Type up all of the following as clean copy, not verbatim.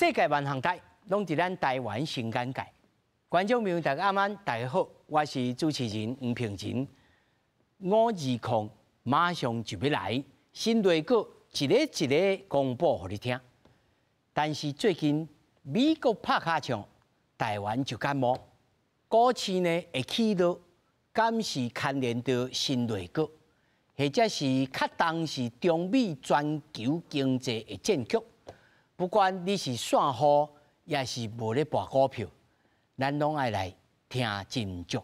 世界萬項台攏佇咱台灣新眼界。觀眾朋友大家晚安，大家好，我是主持人吳平仁。520馬上就欲來，新內閣一个一个公布予你聽。但是最近美國拍尻槍，台灣就感冒，股市呢會起落，敢是牽連著新內閣，或者是較重視中美全球經濟的戰局。不管你是散戶，抑是無咧博股票，咱攏愛來聽斟酌。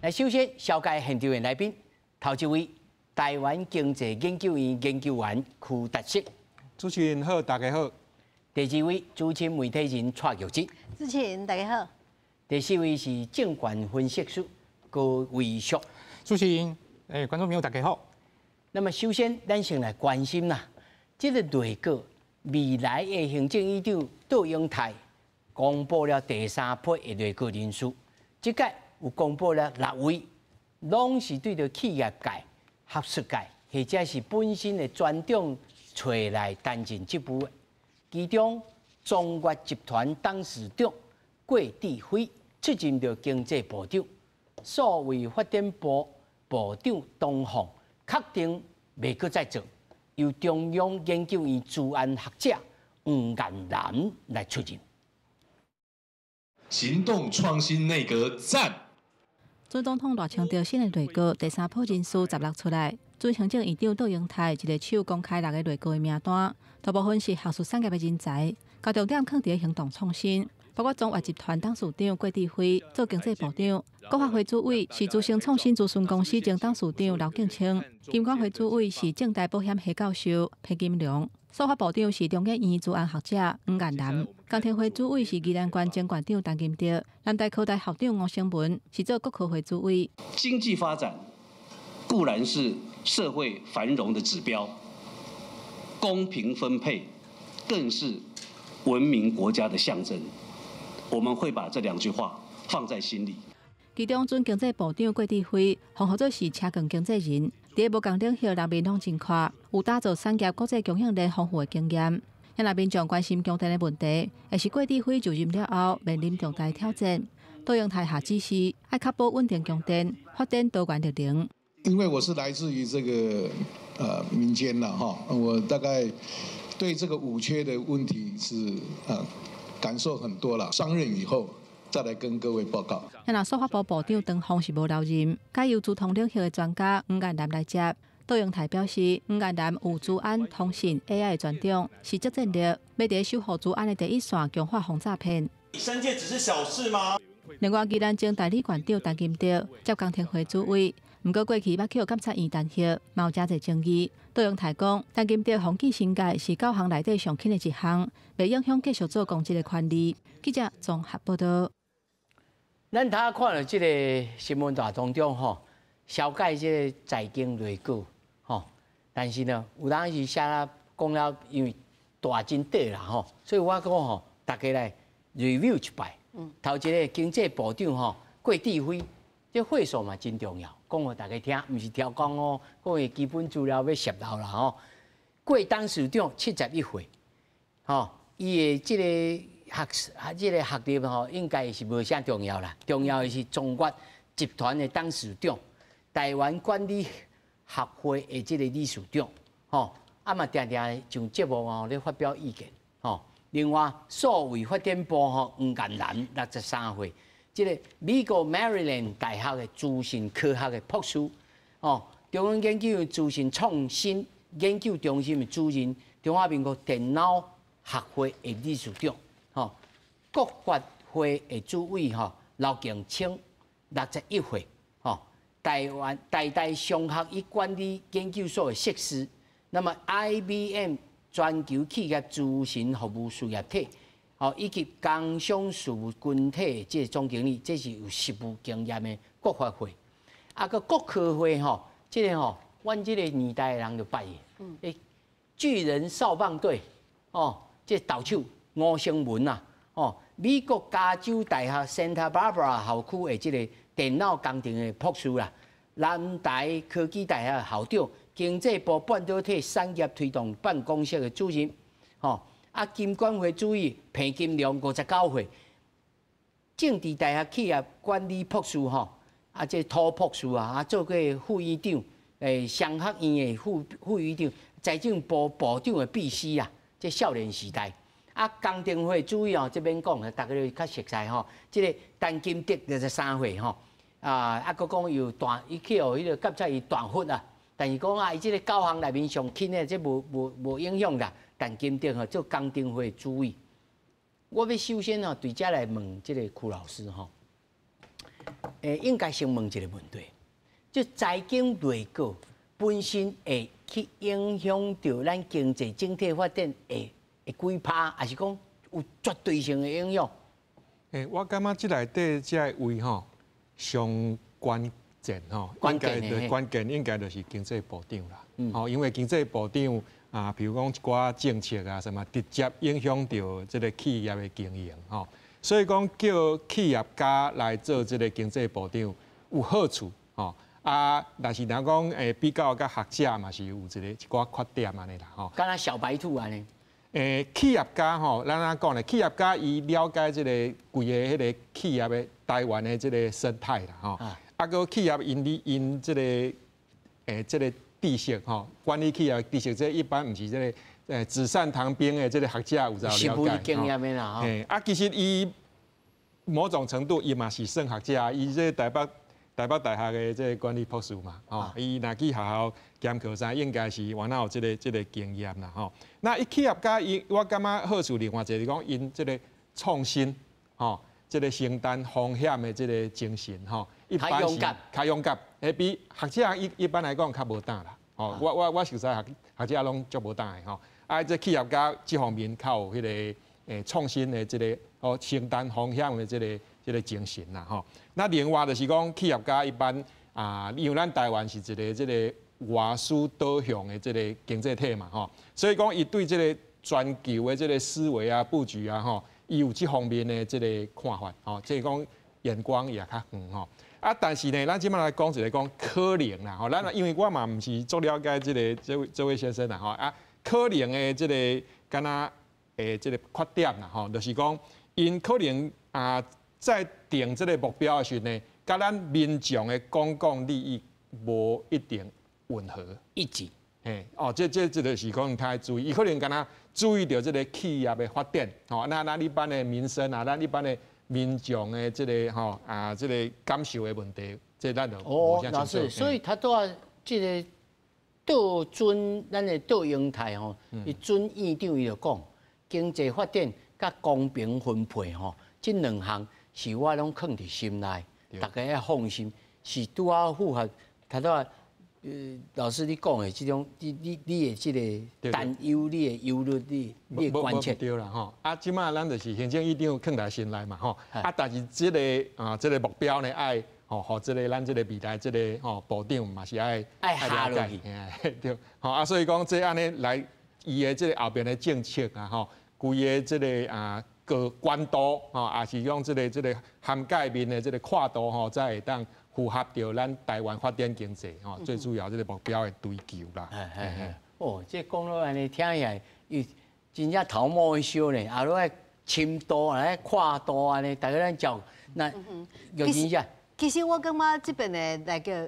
來，首先紹介現場的來賓，頭一位台灣經濟研究院研究員邱達適。主持人好，大家好。第二位資深媒體人蔡玉芝。主持人大家好。第四位是證券分析師高維淑。主持人，觀眾朋友大家好。那麼首先，咱先來關心啦，這个內閣未來的行政院長卓榮泰公布了第三批的內閣人事，這屆有公布了六位，攏是對著企業界、學術界或者是本身的專長揣來擔任職務的。其中，中國集團董事長郭志輝出任著經濟部長，數位發展部部長唐鳳確定袂閣再做，由中央研究院資安學者黃彥南來出任。行動創新內閣讚。準總統賴清德新的內閣第三波人事十六出來，準行政院長卓榮泰一个手公開六个內閣的名單，大部分是學術產業的人才，共重點囥佇行動創新，包括中越集團董事長郭志輝做經濟部長，國發會主委是資深創新諮詢公司前董事長劉敬清，金管會主委是政大保險系教授裴金龍，數發部長是中研院資安學者黃彥南，工程會主委是宜蘭縣前縣長陳金德，南台科大校長吳成文是做國科會主委。經濟發展固然是社會繁榮的指標，公平分配更是文明國家的象徵。我們會把這兩句話放在心裡。其中，準經濟部長郭志輝，予號做是斜槓經濟人，佇無仝領域人面攏真寬，有打造產業國際供應鏈豐富的經驗。若民眾關心供電的問題，會是郭志輝就任了後面臨重大挑戰。卓榮泰下指示，愛確保穩定供電，發展多元綠能。因為我是來自於這個民間啦，哈，我大概對這個五缺的問題是感受很多啦。上任以後再來跟各位報告。若數發部部長唐鳳是無留任，改由資通領域的專家黃彥南來接。卓榮泰表示，黃彥南有資安、通信、AI 的專長，是足戰略，欲佇守護資安的第一線，強化防詐騙。申誡只是小事嗎？另外，宜蘭前代理縣長陳金德接工程會主委，毋過過去捌去予監察院彈劾，嘛有誠濟爭議。卓榮泰講，陳金德予記申誡是九項內底上輕的一項，袂影響繼續做公職的權利。記者綜合報道。咱頭看著這个新聞大當中吼，紹介這個財經內閣吼，但是呢，有當時寫啦講了，因為大真短啦吼，所以我講吼，大家來 review 一擺。頭一个經濟部長吼，郭志輝，這歲數嘛真重要，講予大家聽，毋是超工哦，講伊基本資料欲攝留啦吼。郭董事長71歲，吼，伊的這个學這个學歷吼，應該是無啥重要啦。重要的是中國集團的董事長，台灣管理學會的這个理事長，吼，啊嘛定定上節目吼咧發表意見，吼。另外，數位發展部吼黃彥南63歲，這个美國 Maryland 大學的資訊科學的博士，吼，中央研究院資訊創新研究中心的主任，中華民國電腦學會的理事長。吼，國發會的主委吼劉敬清61歲，吼，台灣台大商學與管理研究所的碩士，那麼 IBM 全球企業諮詢服務事業體，吼，以及工商事務群體這个總經理，這是有實務經驗的國發會，啊，閣國科會吼，這个吼，阮這个年代的人就捌伊，巨人少棒隊，哦，這投手。吳成文啊，哦，美國加州大學 Santa Barbara 校區的這个電腦工程的博士啦，南台科技大學校長，經濟部半導體產業推動辦公室的主任，吼，啊，金管會主委彭金良59歲，政治大學企業管理博士，吼，啊，這土博士啊，啊，做過副院長，商學院的副院長，財政部部長的秘書啊，這少年時代。啊，工程會主委哦，這免講，大家都較熟悉吼。這个陳金德63歲吼，啊，閣講有大，伊去予彼个監察伊斷罰啊。但是講啊，伊這个九項內面上輕的，這無影響啦。陳金德吼做工程會主委。我欲首先吼對這來問這个邱老師吼，應該先問一个問題，就財經內閣本身會去影響著咱經濟整體發展會幾趴，還是講有絕對性的影響？我感覺這內底這个位吼，上關鍵吼，關鍵關鍵應該就是經濟部長啦。吼，因為經濟部長啊，比如講一寡政策啊，什麼直接影響著這个企業的經營吼，所以講叫企業家來做這个經濟部長有好處吼。啊，但是若講比較佮學者嘛是有一寡缺點按呢啦吼。敢若小白兔按呢？企業家吼，咱按怎講咧？企業家伊了解這个規个彼个企業的台灣的這个生態啦吼。啊，閣企業𪜶你𪜶這个知識吼，管理企業知識，這一般毋是這个紙上談兵的這个學者有才了解。經驗的啦吼。啊，其實伊某種程度伊嘛是算學者，伊這台北大學的這个管理博士嘛，吼，伊若去學校兼課啥，應該是原來有這个經驗啦，吼。那伊企業家伊，我感覺好處另外一個是講，𪜶這个創新，吼，這个承擔風險的這个精神，吼，一般是較勇敢，彼比學者一般來講較無膽啦，吼。我熟似學者攏足無膽的，吼。啊，這企業家這方面較有彼个創新的這个哦承擔風險的這个精神啦，吼。那另外就是講，企業家一般啊，因為咱台灣是一个這个外需導向的這个經濟體嘛，吼，所以講伊對這个全球的這个思維啊、布局啊，吼，伊有這方面的這个看法，吼，這個講眼光也較遠吼。啊，但是呢，咱這擺來講一个講可能啦，吼，咱因為我嘛毋是足了解這个這位先生啦，吼，啊，可能的這个敢若這个缺點啦，吼，就是講𪜶可能啊，在定這个目標的時呢，佮咱民眾的公共利益無一定吻合一致。嘿，哦，這就是講較愛注意，伊可能敢若注意著這个企業的發展，吼，那咱一般的民生啊，咱一般的民眾的這个吼啊，這个感受的問題，這咱就哦，老師，所以他都要這个杜准咱的杜英泰吼，伊准院長伊就講，經濟發展佮公平分配吼，這兩項是我攏囥佇心內，大家愛放心，是拄好符合他都老師你講的這種，你的這个擔憂，你的憂慮，你的關切。對啦吼，啊，這擺咱就是行政院長囥佇心內嘛吼，啊，但是這个啊，這个目標呢，愛吼，予這个咱這个未來這个吼部長嘛是愛愛下落去，對，吼啊，所以講這按呢來，伊的這个後面的政策啊吼，規个這个啊。個關度吼，也是講這个涵蓋面的這个闊度吼，才會當符合著咱台灣發展經濟吼，最主要這个目標的追求啦。哦，這講落按呢聽起來，伊真正頭毛會燒呢，啊，愛深度啊，闊度按呢，大家咱照那有真正。其實我感覺這邊的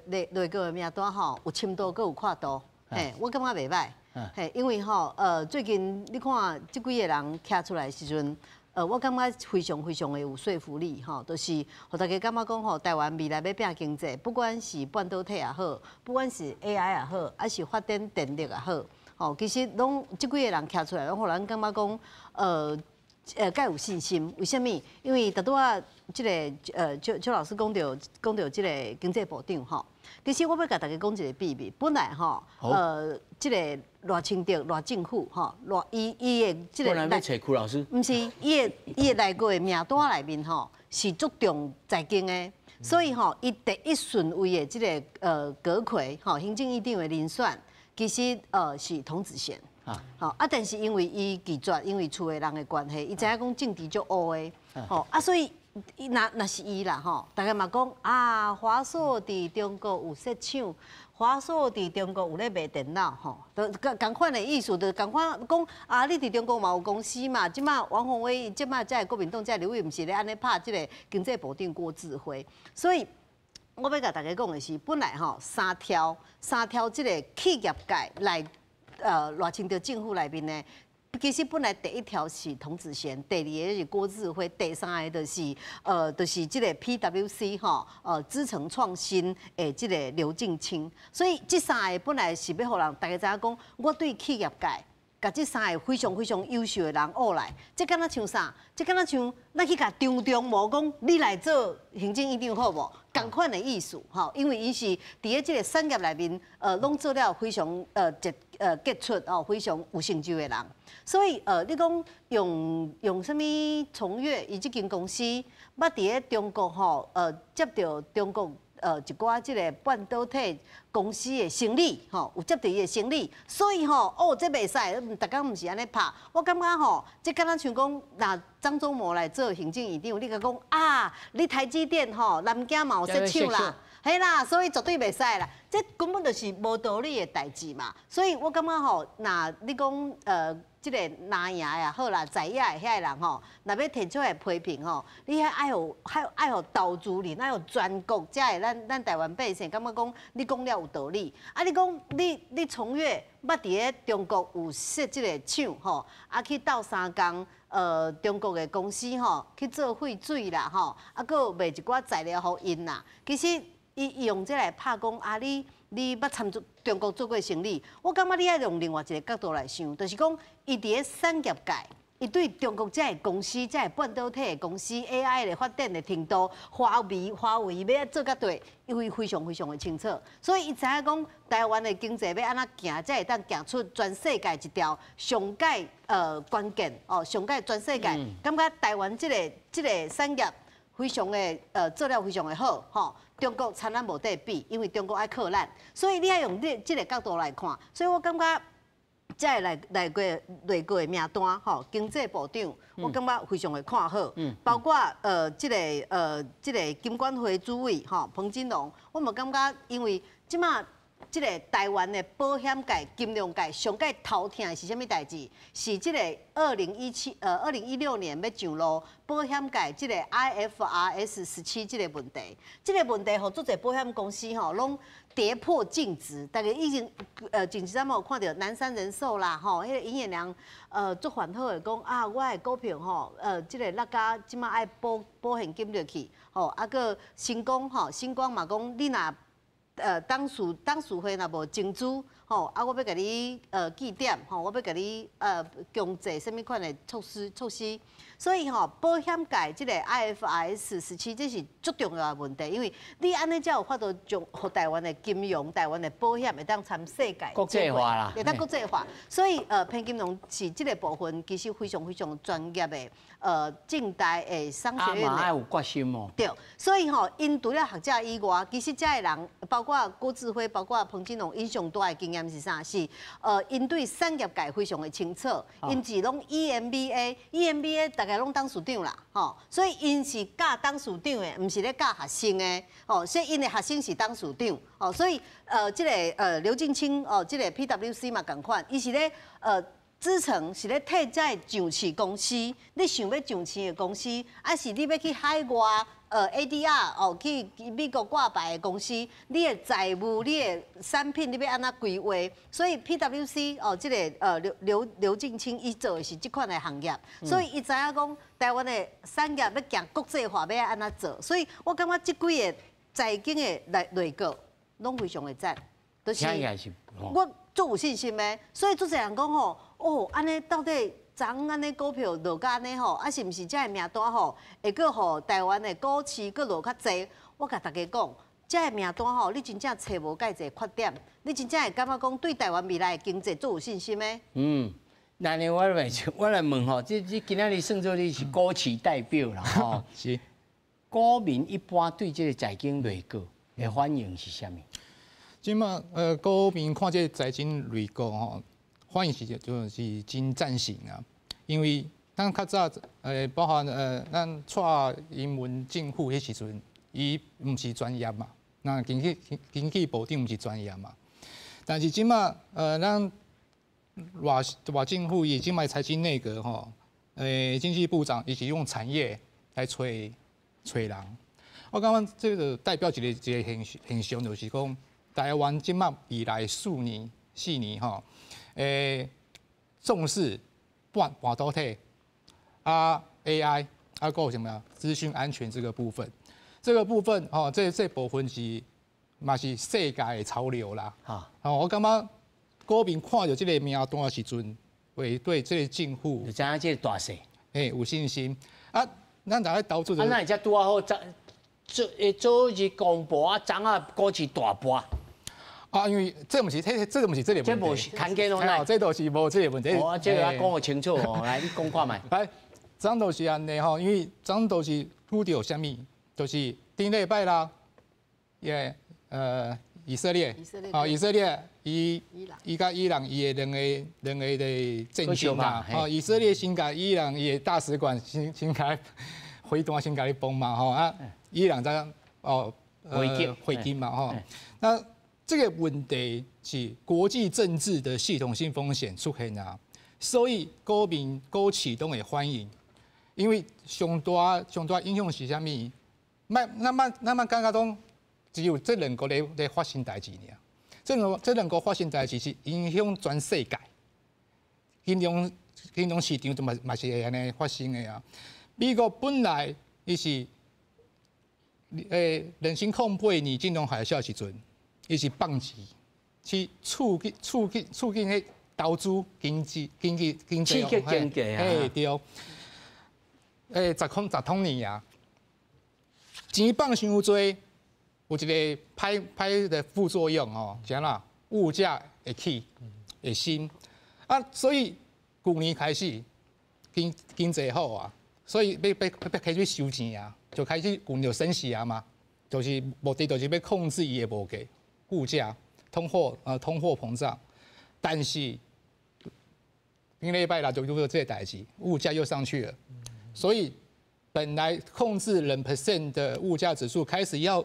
內閣的名單吼，有深度閣有闊度，嘿，我感覺袂䆀，嘿，因為吼，最近你看這幾个人徛出來的時陣。我感覺非常非常的有說服力吼，就是予大家感覺講吼，台灣未來欲拼經濟，不管是半導體也好，不管是 AI 也好，還是發展電力也好，吼，其實攏這幾个人徛出來，攏予咱感覺講，較有信心。為啥物？因為拄拄仔這个邱老師講著這个經濟部長吼，其實我欲共大家講一个秘密，本來吼，這个賴清德賴政府吼，賴伊伊的這个，本來欲揣邱老師，毋是伊的內閣的名單內面吼，是注重財經的，所以吼，伊第一順位的這个閣揆吼，行政院長的人選，其實是童子賢。啊，但是因為伊拒絕，因為厝的人的關係，伊知影講政治足烏的，吼啊，所以若是伊啦吼，大家嘛講啊，華碩佇中國有設廠，華碩佇中國有咧賣電腦吼，就仝款的意思，就仝款講啊，你佇中國嘛有公司嘛，這馬王鴻薇，這馬這個國民黨這個立委，毋是咧按呢拍這個經濟部長郭智輝，所以我欲共大家講的是，本來吼三條這個企業界來賴清德政府內面呢。其實本來第一條是童子賢，第二个是郭智輝，第三个就是這個 PWC 吼，資誠創新的這個劉靜清。所以這三个本來是欲予人大家知影講，我對企業界，共這三个非常非常優秀的人挖來，這敢若像啥？這敢若像咱去共張忠謀講，你來做行政院長好無？仝款的意思吼，因為伊是佇咧這個產業內面，攏做了非常傑出哦，非常有成就的人。所以你講用啥物崇越伊這間公司，捌佇咧中國吼，接著中國一寡這個半導體公司的生理吼，有接著伊的生理，所以吼，哦，這袂使，逐工毋是按呢拍。我感覺吼，這敢若像講，若張忠謀來做行政院長，你共講啊，你台積電吼，南京嘛有設廠啦，嘿啦，所以絕對袂使啦。這根本就是無道理的代誌嘛。所以我感覺吼，若你講這個藍營也好啦，在野的遐个人吼，若欲提出來批評吼，你遐愛予投資人，愛予全國才會咱台灣百姓感覺講你講了有道理。啊，你講你崇越捌佇咧中國有設這個廠吼，啊去鬥相共中國的公司吼去做廢水啦吼，啊閣有賣一寡材料予𪜶啦。其實伊用這來拍講啊，你捌參中國做過生理，我感覺你愛用另外一個角度來想，就是講伊佇咧產業界，伊對中國這个公司、這个半導體的公司、AI 的發展的程度，華為欲做甲對，伊非常非常的清楚，所以伊知影講台灣的經濟欲按怎行，才會當行出全世界一條上蓋關鍵哦，上蓋全世界，感覺台灣這個產業非常的做了非常的好吼。中國參咱無得比，因為中國愛靠咱，所以你愛用這個角度來看，所以我感覺這个內閣的名單吼，經濟部長，我感覺非常的看好，包括這個金管會主委吼彭金龍，我嘛感覺因為這馬這個台灣的保險界、金融界上蓋頭疼的是啥物代誌？是這個2016年欲上路保險界這個 IFRS 17這個問題，這個問題予足濟保險公司吼攏跌破淨值，大家以前前一陣有看著南山人壽啦吼，彼個尹衍梁足煩惱的講啊，我的股票吼這個落甲這馬愛補現金落去，吼啊閣新光吼新光嘛講你若董事會若無增資，吼，啊，我欲共你記點，吼，我欲共你強制啥物款的措施，所以吼，保險界這個 IFRS 十七，這是足重要的問題，因為你按呢才有法度將予台灣的金融、台灣的保險會當參世界國際化啦，會當國際化。所以彭金龍是這個部分其實非常非常專業的，政大的商學院的。啊，有決心哦。對，所以吼，𪜶除了學者以外，其實這个人包括郭智輝、包括彭金龍，𪜶上大的經驗是啥？是𪜶對產業界非常的清楚，𪜶是攏 EMBA，EMBA 大概攏董事長啦，吼，所以𪜶是教董事長的，毋是咧教學生的，吼，所以𪜶的學生是董事長，哦，所以這个劉靜清哦，這個 PWC 嘛仝款，伊是咧資誠是咧替這个上市公司，你想欲上市的公司，抑是你欲去海外ADR 哦，去美國掛牌的公司，你的財務、你的產品，你欲按怎規劃？所以 PWC 哦，這个劉靜清伊做的是這款的行業，所以伊知影講台灣的產業欲行國際化，欲按怎做？所以我感覺這幾個財經的內閣攏非常的讚，就是我足有信心的。所以足濟人講吼，哦，按呢到底？昨昏按呢股票落甲按呢吼，啊是毋是這个名單吼會閣予台灣的股市閣落較濟？我共大家講，這个名單吼，你真正揣無蓋濟缺點，你真正會感覺講對台灣未來的經濟足有信心的？嗯，那呢我來問吼，這今仔日算做你是股市代表啦吼。是。股民一般對這個財經內閣的反應是啥物？這馬股民看這個財經內閣吼，反應是就是真贊成啊。因為咱較早包含咱蔡英文政府彼時陣，伊毋是專業嘛，那經濟部長毋是專業嘛。但是這馬咱賴政府伊這馬財經內閣吼，經濟部長伊是用產業來揣人。我感覺這個代表一個現象，就是講台灣這馬未來四年吼，重視半導體啊 AI 啊，閣有啥物資訊安全這個部分，這個部分吼，這部分是嘛是世界的潮流啦。哦，我感覺股民看著這個名單的時陣，會對這個政府就知影這個大勢，有信心。啊，咱來投資。啊，那會拄仔好早早早日公布啊，昨仔股市大跌。啊，因為這毋是，這毋是這個問題。這無是牽機攏來。這都是無這個問題。哦，這個我講予清楚哦，來，你講看覓。來，昨都是按呢吼，因為昨都是拄著啥物，就是頂禮拜啦，也以色列，啊，以色列伊佮伊朗伊的兩個的戰爭啦，哦，以色列先共伊朗伊的大使館先共飛彈先共伊崩嘛，吼啊，伊朗才哦回擊回擊嘛，吼，那這個問題是國際政治的系統性風險出現啊，所以股民股市攏會反應，因為上大影響是啥物？莫咱莫感覺講只有這兩個咧發生代誌爾，這兩個發生代誌是影響全世界，金融市場都嘛是會按呢發生的啊。美國本來伊是2008年金融海嘯時陣，伊是放錢去刺激彼投資經濟，刺激經濟啊！嘿對，十空十通年啊，錢放傷濟，有一個歹的副作用哦，是按怎？物價會起，會升啊，所以舊年開始經濟好啊，所以欲開始收錢啊，就開始舊年就升息啊嘛，就是目的就是欲控制伊的物價、物價、通貨膨脹，但是頂禮拜六就遇著這個代誌，物價又上去了，所以本來控制2% 的物價指數，開始要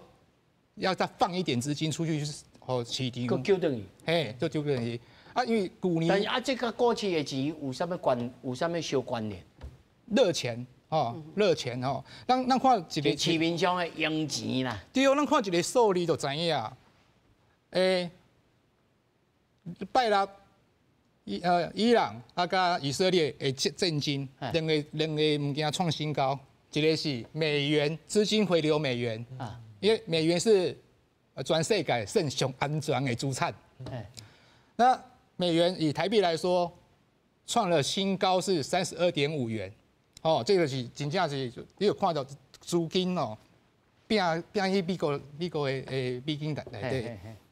再放一點資金出去，就是予市場。閣救轉去。嘿，就救轉去。啊，因為舊年。但是啊，這個股市的錢有啥物關？有啥物相關聯？熱錢哦，熱錢哦，咱看一個市面上的閒錢啦。對哦，咱看一個數字就知影。拜六伊朗啊，佮以色列的戰爭，兩個物件創新高，一個是美元資金回流美元，因為美元是全世界算上安全的資產。那美元以台幣來說，創了新高是32.5元，哦，這個是真正是你有看到資金哦，變去美國的美金內底。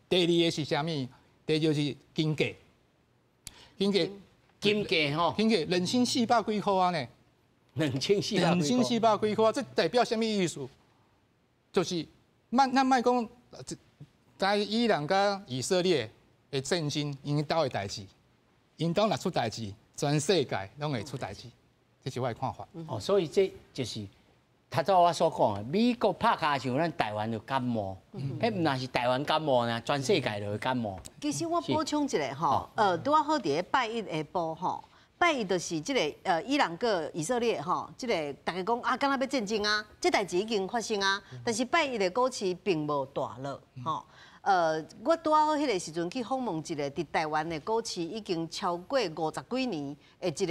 第二個是啥物？第二就是金價，金價，金價吼，金價2400幾箍啊呢？2400，2400幾箍啊！這代表啥物意思？就是莫咱莫講，在伊朗佮以色列的戰爭，𪜶兜的代誌，𪜶兜若出代誌，全世界攏會出代誌，這是我的看法。哦，所以這就是頭拄我所講的，美國拍跤手，咱台灣就感冒，彼毋但是台灣感冒呢，全世界都會感冒。其實我補充一下吼，拄仔好佇咧拜一下晡吼，拜一就是這個伊朗佮以色列吼，這個大家講啊，敢若欲戰爭啊，這代誌已經發生啊，但是拜一的股市並無大落吼。我拄仔好彼個時陣去訪問一個佇台灣的股市已經超過50幾年的一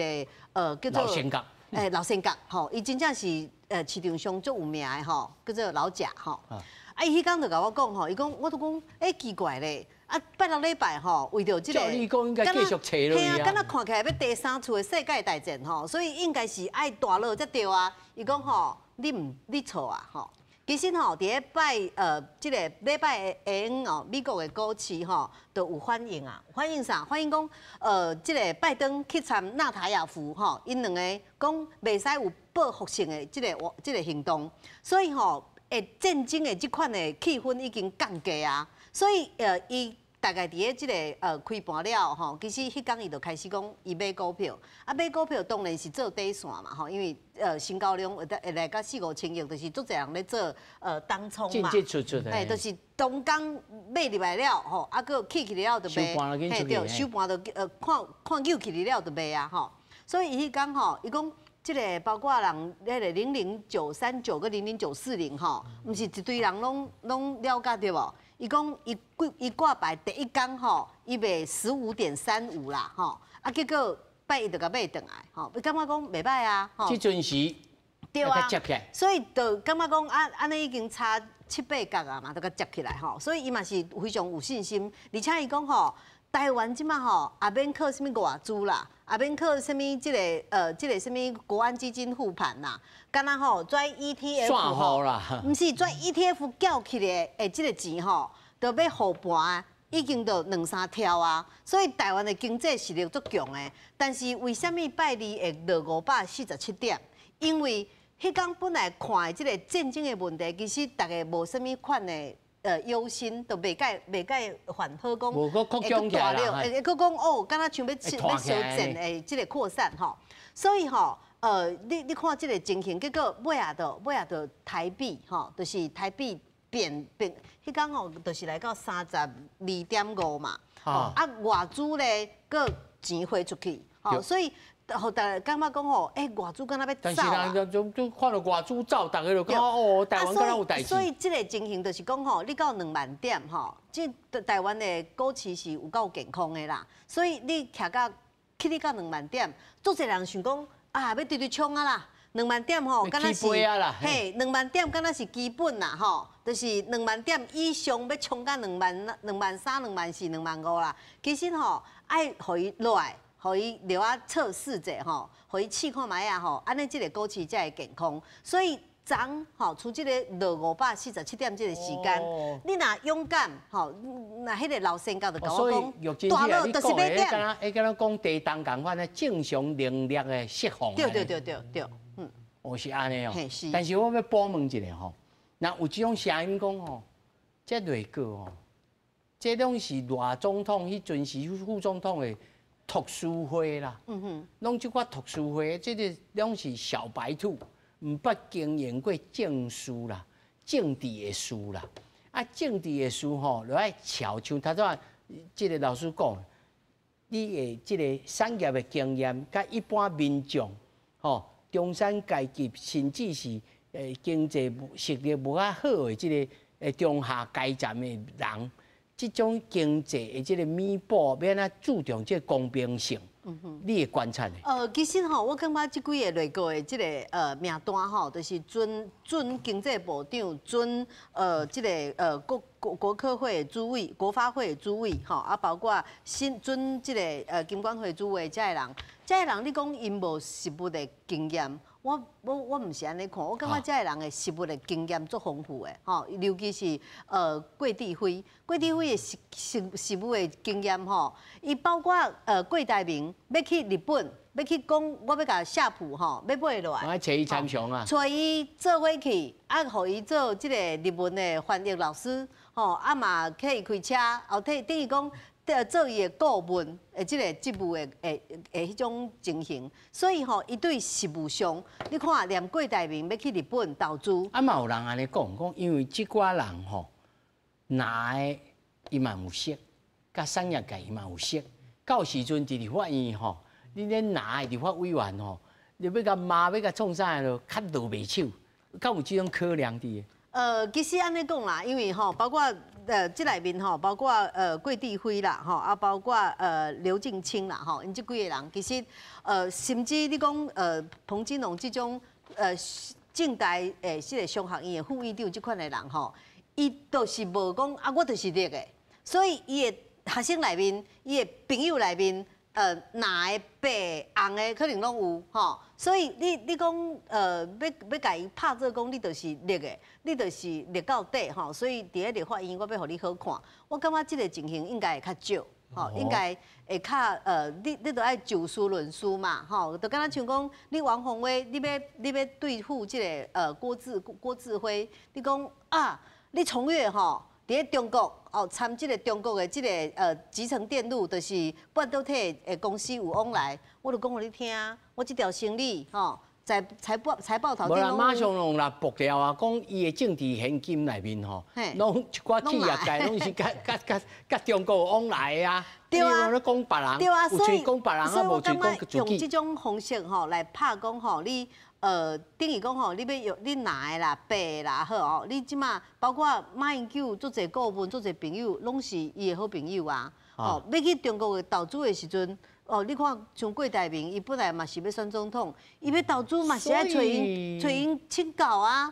個叫做老先覺，老先覺吼，伊真正是市場上足有名的吼，叫做老賈吼。啊，伊彼工就共我講吼，伊講我都講，奇怪咧，啊拜六禮拜吼，為著這個，照理講應該繼續揣落去啊。嘿啊，敢若看起來欲第三次的世界大戰吼，所以應該是愛大落才對啊。伊講吼，你錯啊吼。其實吼，佇咧這個禮拜下昏哦，美國的股市吼都有反應啊。反應啥？反應講，這個拜登去參納塔亞夫吼，𪜶兩个講袂使有報復性的這個行動，所以吼，戰爭的這款的氣氛已經降低啊。所以，伊大概佇咧這个開盤了吼，其實彼工伊就開始講伊買股票，啊買股票當然是做短線嘛吼，因為成交量會會來到四五千億，就是足濟人咧做當沖嘛，進進出出的，嘿，就是當工買入來了吼，啊閣起去了就賣，嘿對，收盤就看看扭起了就賣啊吼，所以伊彼工吼，伊講這个包括人彼个00939佮00940吼，毋是一堆人攏攏了解對無？伊講伊掛牌第一工吼，伊賣15.35啦吼，啊結果拜一就共買轉來吼，伊感覺講袂䆀啊吼。這陣時對啊，所以就感覺講啊，按呢已經差七八角啊嘛，就共接起來吼，所以伊嘛是非常有信心，而且伊講吼，台灣這馬吼也免靠啥物外資啦，也免靠啥物這个這个啥物國安基金護盤啦，敢若吼跩 ETF 吼，毋是跩 ETF 繳起來的這个錢吼，就欲護盤已經都兩三兆啊，所以台灣的經濟實力足強的。但是為啥物拜二會落547點？因為彼工本來看的這個戰爭的問題，其實大家無啥物款的憂心，都袂蓋袂蓋反好講，會閣大了，會閣講哦，敢若像欲欲小戰的這个擴散吼。所以吼，你看這个情形，結果尾仔就尾仔就台幣吼，就是台幣貶貶，彼工吼就是來到32.5嘛，啊外資咧閣錢匯出去，吼，所以。予大家感覺講吼，欸，外資敢若欲走啊？但是人就就看到外資走，大家就感覺哦，台灣敢若有代誌。所以這个情形就是講吼，你到2萬點吼，這台灣的股市是有夠健康的啦。所以你徛到去你到2萬點，足濟人想講啊，欲直直衝啊啦，兩萬點吼，敢若是嘿，兩萬點敢若是基本啦吼，就是兩萬點以上欲衝到2萬、2萬3、2萬4、2萬5啦。其實吼，愛予伊落來。予伊留啊測試者吼，予伊試看覓啊吼，按呢這个股市才會健康。所以昨吼，除這个落547點這个時間，你若勇敢吼，若彼个老先教就共我講，大落就是買點。會敢若講地動仝款咧，正常能力的釋放。對對對對對，嗯，哦是按呢哦。但是我欲補問一下吼，若有這種聲音講吼，這內閣吼，這攏是賴總統彼陣時副總統的讀書會啦，攏這寡讀書會，這个攏是小白兔，毋捌經營過政事啦、政治的事啦。啊，政治的事吼，就愛撨像頭拄仔這个老師講，你的這个產業的經驗，佮一般民眾吼，中產階級，甚至是經濟實力無遐好的這个中下階層的人。這種經濟的這个彌補，欲按怎注重這个公平性？你的觀察呢？其實吼，我感覺這幾个內閣的這个名單吼，就是準準經濟部長、準這个國國國科會的主委、國發會的主委吼，啊包括新準這个金管會主委這个人，這个人你講𪜶無實務的經驗。我毋是按呢看，我感覺這个人的實務的經驗足豐富的，吼，尤其是郭智輝，郭智輝的實實實務的經驗吼，伊包括郭台銘欲去日本，欲去講我欲共夏普吼，欲買落來，我揣伊參詳啊，揣伊做伙去，啊，予伊做這个日文的翻譯老師，吼，啊嘛替伊開車，後替等於講。做伊的顧問的這个職務的的的彼種情形，所以吼，伊對實務上，你看連郭台銘欲去日本投資，啊嘛有人按呢講，講因為這寡人吼，藍的伊嘛有識，佮產業界伊嘛有識，到時陣佇立法院吼，你咧藍的立法委員吼，你欲共罵欲共創啥就較落袂手，敢有這種可能佇？其實按呢講啦，因為吼，包括。這內面吼，包括郭智輝啦，吼啊，包括劉靜清啦，吼，𪜶這幾个人，其實甚至你講彭金龍這種政大這个商學院的副院長這款的人吼，伊就是無講啊，我就是綠的，所以伊的學生內面，伊的朋友內面，藍的、白的、紅的，可能攏有吼。所以你你講欲欲共伊拍做講，你就是綠的，你就是綠到底吼。所以佇咧立法院，我欲予你好看。我感覺這个情形應該會較少，吼，應該會較你你著愛就事論事嘛，吼，就敢若像講，你王鴻薇，你欲你欲對付這个郭智郭智輝，你講啊，你崇越吼，佇咧中國哦，參這个中國的這个集成電路，就是半導體的公司有往來，我就講予你聽，我這條生理吼，財報頭。無啦，馬上攏啦爆料啊，講伊的政治獻金內面吼，攏一寡企業界攏是佮中國往來的啊。對啊，咧講別人，對啊，所以講別人所以我感覺用這種方式吼來拍講吼，你等於講吼，你欲用你藍的啦、白的啦好哦，你這馬包括馬英九足濟顧問、足濟朋友，攏是伊的好朋友啊。哦，欲去中國的投資的時陣，哦，你看像郭台銘，伊本來嘛是欲選總統，伊欲投資嘛是愛揣𪜶揣𪜶請教啊。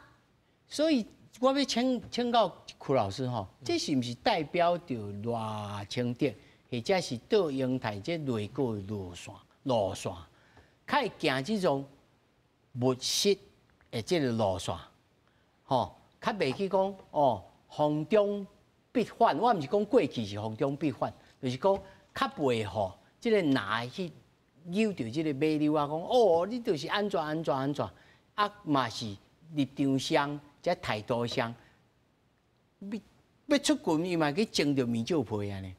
所以我欲請教邱老師吼，這是毋是代表著賴清德，或者是卓榮泰這內閣的路線，較會行這種務實的這个路線，吼，較袂去講哦，逢中必反。我毋是講過去是逢中必反，就是講較袂予這个藍去扭著這个馬騮啊，講哦，你就是按怎按怎按怎，啊嘛是立場上、這態度上，欲出拳伊嘛去爭著面子皮按呢。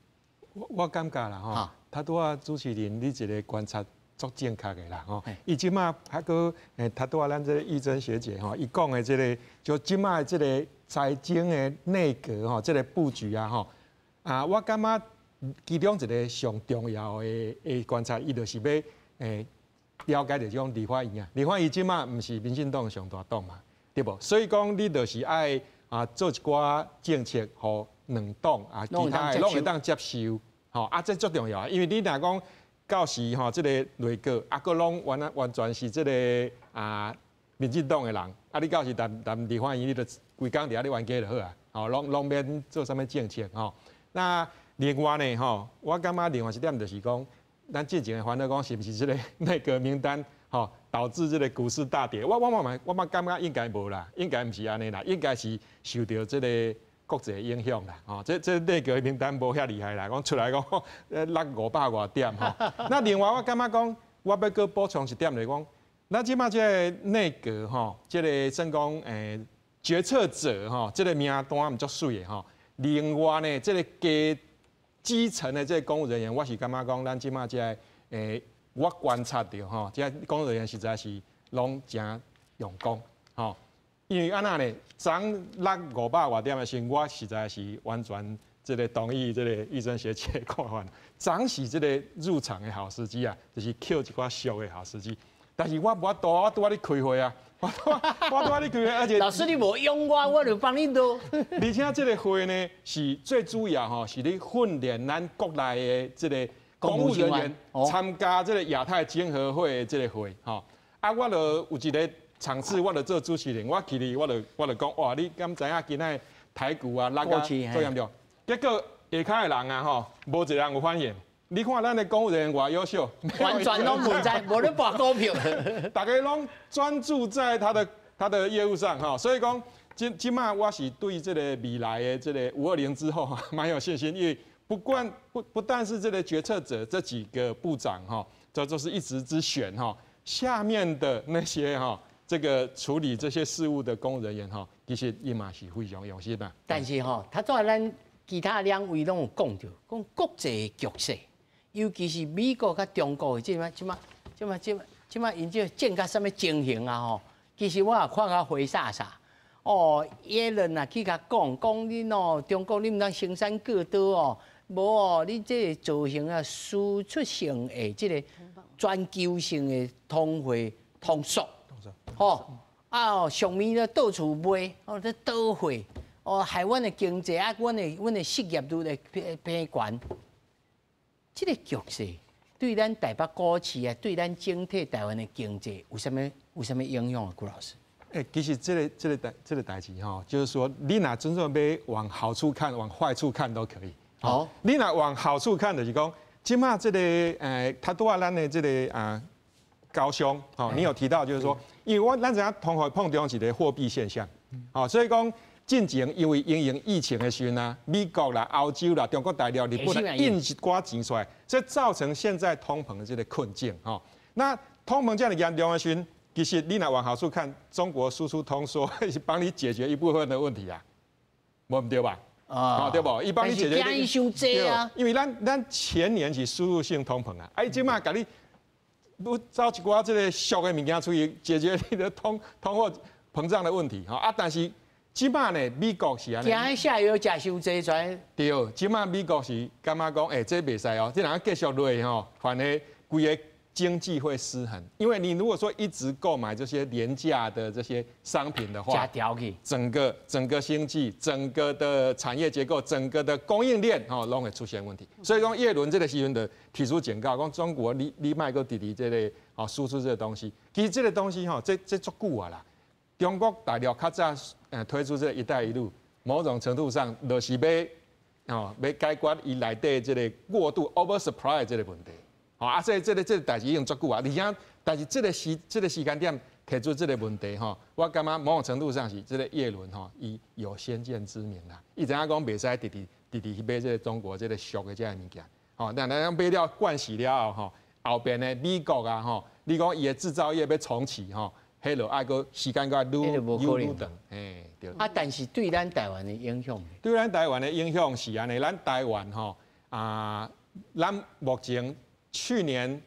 我感覺啦吼，頭拄仔主持人你一个觀察足正確的啦吼。伊這馬還閣頭拄仔咱這个玉珍學姐吼，伊講的這个就這馬的這个財經的內閣吼，這个布局啊吼，啊，我感覺其中一个上重要的觀察，伊就是欲了解著這種立法院啊，立法院這馬毋是民進黨上大黨嘛，對無？所以講你就是愛啊做一寡政策，予兩黨啊，其他的攏會當接受，吼啊，這足重要，因為你若講到時吼，這个內閣啊，閣攏完全是這个啊民進黨的人，啊，你到時踮立法院，你就規工佇遐咧冤家就好啊，吼，攏免做啥物政策吼。那另外呢，吼，我感覺另外一點就是講，咱之前的煩惱講是毋是這个內閣名單吼導致這个股市大跌？我嘛感覺應該無啦，應該毋是按呢啦，應該是受著這个國際影響啦，吼，這內閣名單無遐厲害啦，講出來講落500外點吼。那另外我感覺講，我欲閣補充一點來講，咱這馬這个內閣吼，這个算講決策者吼，這个名單毋足媠的吼。另外呢，這个基基層的這个公務人員，我是感覺講，咱這馬這个我觀察著吼，這个公務人員實在是攏誠用功吼。因為按怎呢？昨落500外點的時，我實在是完全這个同意這个玉珍學姐的看法。昨是這个入場的好時機啊，就是抾一寡俗的好時機。但是我無法度，我拄仔咧開會啊，我拄仔咧開會，而且老師你無用我，我就幫你做。而且這个會呢，是最主要吼，是咧訓練咱國內的這个公務人員參加這个亞太經合會的這个會吼。啊，我就有一个場次，我就做主持人，我去哩，我就講，哇，你敢知影今仔台股啊，落啊足嚴重？結果下跤的人啊，吼，無一個人有反應。你看咱的公務人員偌優秀，完全攏無知，無咧博股票，大家攏專注在他的業務上哈。所以講，這馬我是對這個未來的這个520之後蠻有信心，因為不管不不但是這个決策者這幾個部長哈，這都是一時之選哈，下面的那些哈，這个處理這些事務的公務人員哈，其實伊嘛是非常用心的。但是吼，頭拄仔咱其他兩位攏有講著，講國際局勢，尤其是美國佮中國的這馬這馬這馬這馬這馬𪜶這戰甲啥物情形啊吼？其實我也看甲火煞煞。哦，耶倫啊去共講講恁哦，中國你毋通生產過多哦，無哦，你這個造成啊輸出性的這个全球性的通貨通縮。吼啊哦，上面咧到處賣，哦咧倒貨，哦害阮的經濟啊，阮的失業率會變懸。這个局勢對咱台北股市啊，對咱整體台灣的經濟有啥物影響啊？郭老師？欸，其實這個代誌吼，就是說你若真正欲往好處看，往壞處看都可以。好，你若往好處看，就是講，這馬這个頭拄仔咱的這个啊高雄，吼，你有提到就是說，因為咱知影通貨膨脹是個貨幣現象，吼，所以講進前因為因應疫情的時陣啊，美國啦、歐洲啦、中國大陸、日本印一寡錢出來，所以造成現在通膨的這个困境，吼。那通膨這麼嚴重的時陣，其實你若往好處看，中國輸出通縮是幫你解決一部分的問題啊，無毋對吧？啊，對無？伊幫你解決。驚伊傷濟啊！因為咱前年是輸入性通膨啊，啊，伊這馬共你走一寡這個俗的物件出去解決你的通貨膨脹的問題，吼啊！但是這馬呢，美國是按呢。驚下藥食傷濟全。對，這馬美國是感覺講，欸，這袂使哦，這若繼續落去吼，反而規个經濟會失衡。因為你如果說一直購買這些廉價的這些商品的話，整個經濟、整個的產業結構、整個的供應鏈，吼，攏會出現問題。所以講葉倫這個時陣就提出警告，講中國你莫閣直直這個吼輸出這個東西。其實這個東西吼，這足久啊啦。中國大陸較早推出這個“一帶一路”，某種程度上就是欲吼欲解決伊內底這個過度 over supply 這個問題。吼啊，所以這個代誌已經足久啊，而且但是這個時間點提出這個問題吼，我感覺某種程度上是這個葉倫吼，伊有先見之明啦。伊知影講袂使直直直直去買這個中國這個俗的這个物件。吼，但咱買了灌死了後吼，後邊的美國啊吼，你講伊的製造業欲重啟吼，彼就愛閣時間閣愈愈愈長，嘿，對。啊，但是對咱台灣的影響，對咱台灣的影響是按呢，咱台灣吼啊，咱目前去年、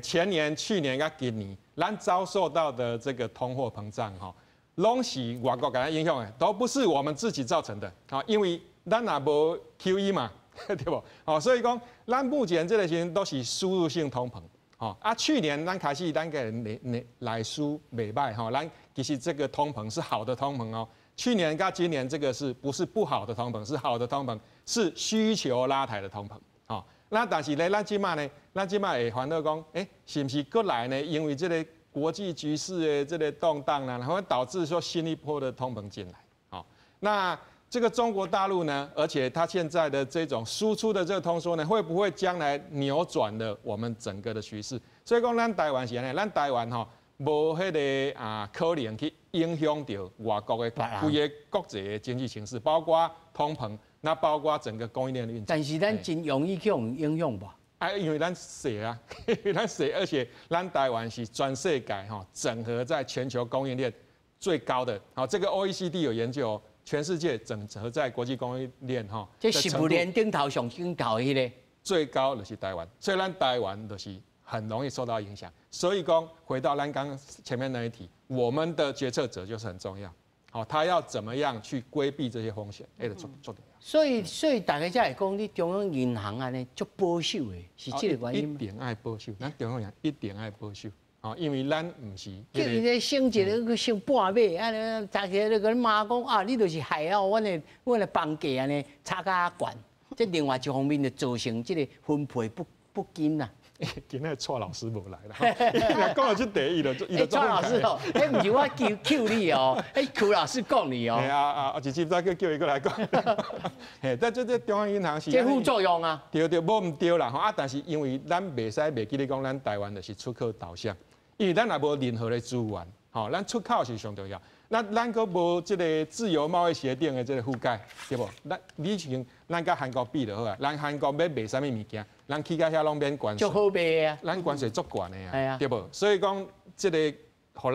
前年、去年佮今年，咱遭受到的這個通貨膨脹吼，攏是外國共咱影響的，都不是我們自己造成的。啊，因為咱也無 QE 嘛，對無？哦，所以講，咱目前這個時陣都是輸入性通膨。吼啊，去年咱開始咱个內內需袂䆀吼，咱其實這個通膨是好的通膨哦。去年佮今年這個是不是不好的通膨？是好的通膨，是需求拉抬的通膨。吼，那但是呢，咱這馬呢，咱這馬會煩惱講，欸，是毋是閣來呢？因為這個國際局勢的這個動盪呢，然後導致說新一波的通膨進來。好，那這個中國大陸呢，而且它現在的這種輸出的這個通縮呢，會不會將來扭轉了我們整個的趨勢？所以講，咱台灣是按呢，咱台灣吼無彼个啊可能去影響著外國的規个國際的經濟形勢，包括通膨，那包括整個供應鏈的運作。但是咱真容易去予影響吧？啊，因為咱細啊，因為咱細，而且咱台灣是全世界吼整合在全球供應鏈最高的。好，這個 OECD 有研究，全世界整合在國際供應鏈吼，這食物鏈頂頭上頂頭彼个最高就是台灣，所以咱台灣就是很容易受到影響。所以講回到咱剛前面那一題，我們的決策者就是很重要。好，他要怎麼樣去規避這些風險？彼個足重要。所以大家才會講，你中央銀行按呢足保守的，是這個原因。一定愛保守，咱中央銀行一定愛保守。哦，因為咱毋是。叫伊咧升一个，閣升半碼，按呢，逐家咧共你罵講啊，你就是害哦，阮的房價按呢炒較懸。這另外一方面就造成這個分配不均啦。今仔蔡老師無來啦，講到這題，伊就伊就。蔡老師哦，彼毋是我 cue 你哦，彼邱老師講你哦。啊啊，直接再閣叫伊過來講。嘿，但這中央銀行是。這副作用啊。對對，無毋對啦吼啊！但是因為咱袂使袂記咧講，咱台灣就是出口導向，因為咱也無任何的資源，吼，咱出口是上重要。那咱閣無這個自由貿易協定的這個覆蓋，對無？咱你像咱佮韓國比就好啊，咱韓國欲賣啥物物件，咱去到遐攏免關稅，足好賣啊！咱關稅足懸的啊，對無？所以講這個，予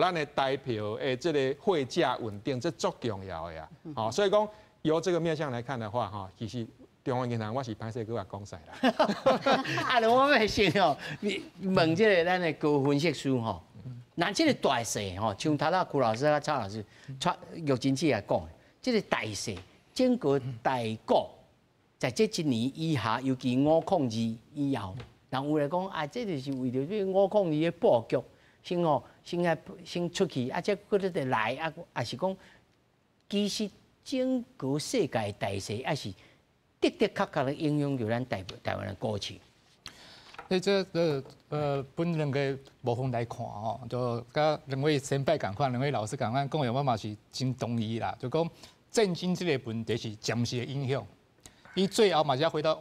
咱的台票的這個匯價穩定，這足重要的啊！吼，所以講由這個面向來看的話，吼，其實中央銀行我是歹勢閣共講曬啦。啊，我欲先哦，問這個咱的高分析師吼。那這個大勢吼，像頭仔邱老師佮蔡老師、蔡玉珍姐來講，這個大勢整個台股在這一年以下，尤其502以後，人有來講啊，這就是為著這502的布局，先吼先來先出去，啊，這閣咧來啊，抑是講其實整個世界大勢，抑是的的確確的影響著咱台灣的股市。你這分兩個部分來看吼，就佮兩位前輩仝款，兩位老師仝款講的，我嘛是真同意啦。就講戰爭這個問題是暫時的影響，伊最後嘛是要回到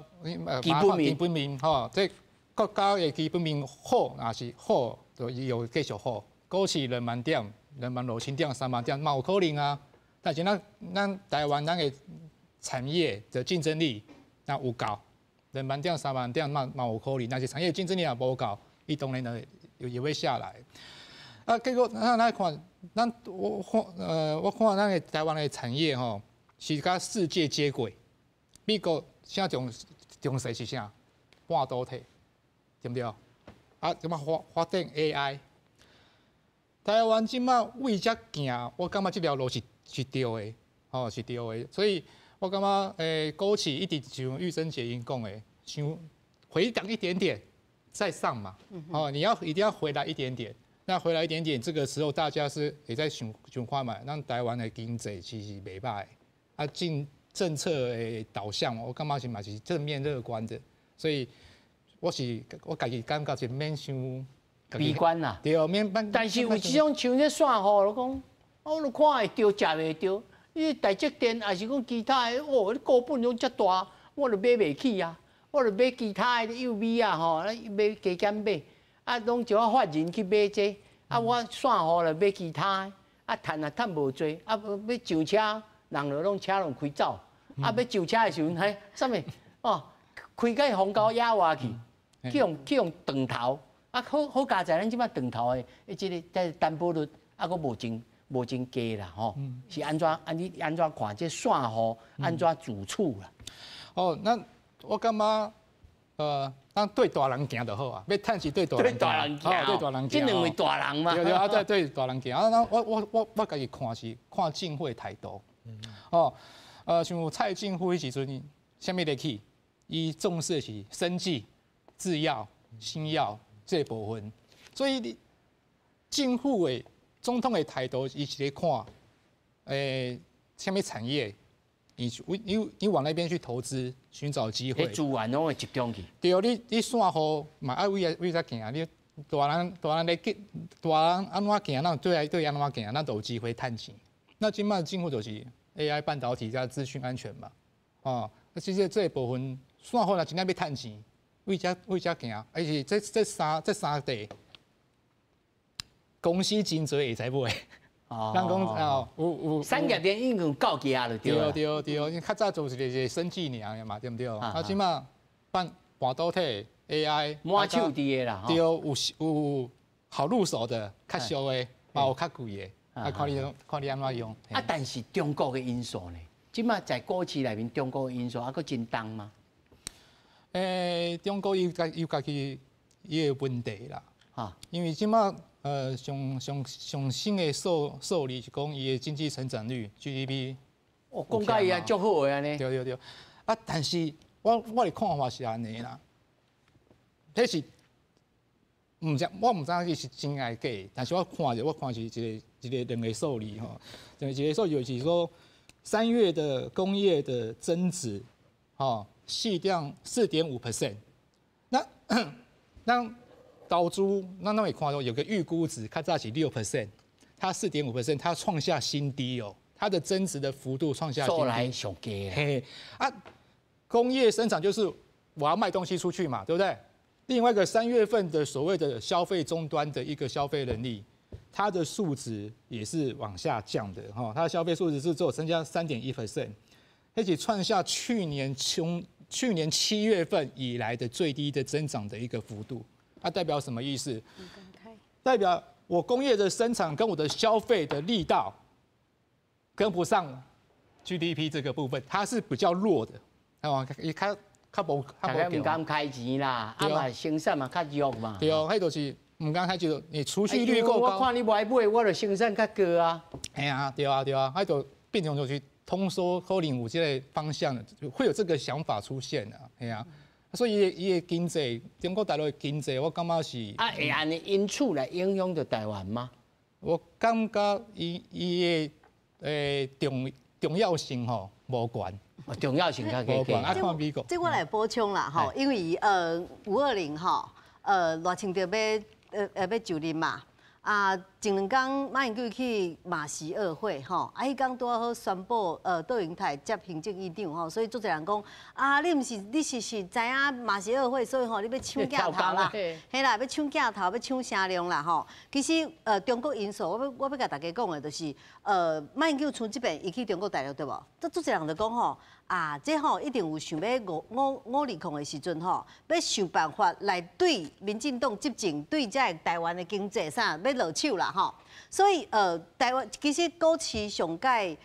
基本面，基本面吼，這國家的基本面好，若是好，就伊會繼續好。股市2萬點、2萬6千點、3萬點，嘛有可能啊。但是咱台灣咱的產業的競爭力若有夠。2萬點、3萬點嘛有可能，但是產業競爭力若無夠，伊當然就也會下來。啊，結果咱來看，咱我看我看咱的台灣的產業吼，是佮世界接軌。美國啥重視是啥？半導體，對毋對？啊，這馬發展 AI，台灣這馬為遮行，我感覺這條路是對的，吼，是對的。所以我感覺股市一直像玉珍姐𪜶講的，像回檔一點點再上嘛，哦，你要一定要回來一點點。那回來一點點，這個時候大家是也在想想看嘛，咱台灣的經濟其實袂䆀，啊，進政策的導向，我感覺是嘛是正面樂觀的，所以我是我家己感覺是免傷悲觀啦。對，免。但是有這種像這散戶，就講，我都看會著，食袂著。你台積電還是講其他的，哦，你股本攏遮大，我就買袂起啊。我就買其他的幼米啊，吼，買加減買。啊，攏叫我法人去買這個，啊，我散戶來買其他的，啊，趁也趁無濟，啊，欲上車，人就攏車攏開走，啊，欲上車的時陣，嘿，啥物？哦，開到荒郊野外去，去予斷頭，啊，好好佳哉咱這擺斷頭的，這个這擔保率啊，閣無真低啦，吼，是按怎？按你按怎看這散戶按怎自處啦？哦，那我感覺。當對大人行就好啊，欲趁是對大人行，對大人行，這兩位大人嘛。對對啊，對對大人行啊，那我家己看是看政府的態度。哦，像蔡政府彼時陣，啥物咧起？伊重視的是生技、製藥、新藥這部分，所以你政府的總統的態度，伊是咧看，啥物產業。你往那邊去投資，尋找機會。資源攏會集中去。對，你散戶嘛愛為遮行，你大人咧大人按怎行，咱對來對按怎行，咱都有機會趁錢。那這馬政府就是 AI 半導體加資訊安全嘛，哦，那其實這部分散戶若真正欲趁錢，為遮行，而且這三塊公司真濟會使買。人講哦，有產業鏈已經到家了，對對對，因較早做一個生技爾嘛，對毋對？啊，這馬半導體 AI 滿手佇的啦，對，有好入手的，較俗的，嘛有較貴的，啊，看你按怎用。啊，但是中國的因素呢？這馬在股市內面，中國的因素還閣真重嗎？中國有家己伊的問題啦，哈，因為這馬。上新的數字是講伊的經濟成長率 GDP，哦，講甲伊也足好的按呢。對對對，啊，但是我的看法是按呢啦，彼是毋知我毋知影伊是真抑假，但是我看著我看是一個兩個數字吼，一個數字就是說3月的工業的增值，吼，4.5%，那投資，咱攏會看到有個預估值，較早是6%，它四點五 percent，它創下新低哦，它的增值的幅度創下新低。來上低。嘿，啊，工業生產就是我要賣東西出去嘛，對不對？另外一個3月份的所謂的消費終端的一個消費能力，它的數值也是往下降的哈，它的消費數值是只有增加3.1%，而且創下去年7月份以來的最低的增長的一個幅度。它代表什麼意思？代表我工業的生產跟我的消費的力道跟不上 GDP 這個部分，它是比較弱的，係嘛？伊較較無較無毋敢開錢啦，啊嘛生產嘛較弱嘛。對哦，彼就是毋敢開錢，你儲蓄率夠高。我看你無愛買，我就生產較高啊。嘿啊，對啊對啊，彼就變成就是通縮可能有這個方向，會有這個想法出現啊，嘿啊。所以伊的經濟，中國大陸的經濟，我感覺是啊，會按呢因此來影響著台灣嗎？我感覺伊的重要性吼無懸，重要性較懸。啊，看美國。這我來補充啦吼，因為520吼，賴清德欲就任嘛。啊，前兩工馬英九去馬習二會吼，啊，彼工拄好宣布卓榮泰接行政院長吼，所以足濟人講啊，你毋是你是知影馬習二會，所以吼你欲搶鏡頭啦，嘿啦，欲搶鏡頭，欲搶聲量啦吼。其實中國因素，我欲共大家講的就是，馬英九像這擺伊去中國大陸對無？這足濟人就講吼，啊，這吼一定有想欲五二零的時陣吼，欲想辦法來對民進黨執政，對這個台灣的經濟啥欲落手啦吼。所以台灣其實股市上蓋